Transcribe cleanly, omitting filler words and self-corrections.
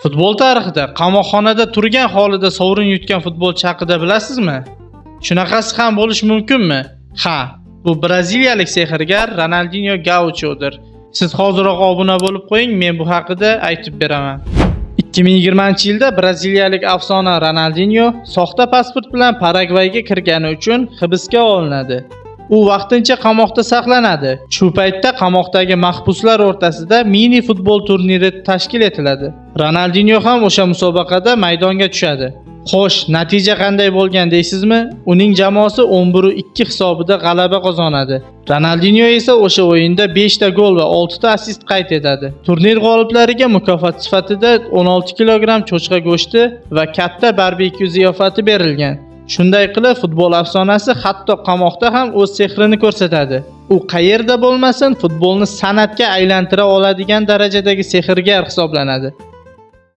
Futbol tarixida qamoqxonada turgan holida sovrin yutgan futbolchi haqida bilasizmi? Shunaqasi ham bo'lishi mumkinmi? Ha, bu braziliyalik sehrgar Ronaldinho Gauchodir. Siz hoziroq obuna bo'lib qo'ying, men bu haqida aytib beraman. 2020-yilda braziliyalik afsona Ronaldinho soxta pasport bilan Paragvayga kirgani uchun hibsga olinadi. U vaqtincha qamoqda saqlanadi. Shu paytda qamoqdagi mahbuslar o'rtasida mini futbol turniri tashkil etiladi. Ronaldinho ham o'sha musobaqada maydonga tushadi. Xo'sh, natija qanday bo'lgan deysizmi? Uning jamoasi 11-2 hisobida g'alaba qozonadi. Ronaldinho esa o'sha o'yinda 5 ta gol va 6 ta assist qayd etadi. Turnir g'oliblariga mukofot sifatida 16 kilogramm cho'chqa go'shti va katta barbekyu ziyofati berilgan. Shunday qilib, futbol afsonasi hatto qamoqda ham o'z sehrini ko'rsatadi. U qayerda bo'lmasin, futbolni san'atga aylantira oladigan darajadagi sehrgar hisoblanadi.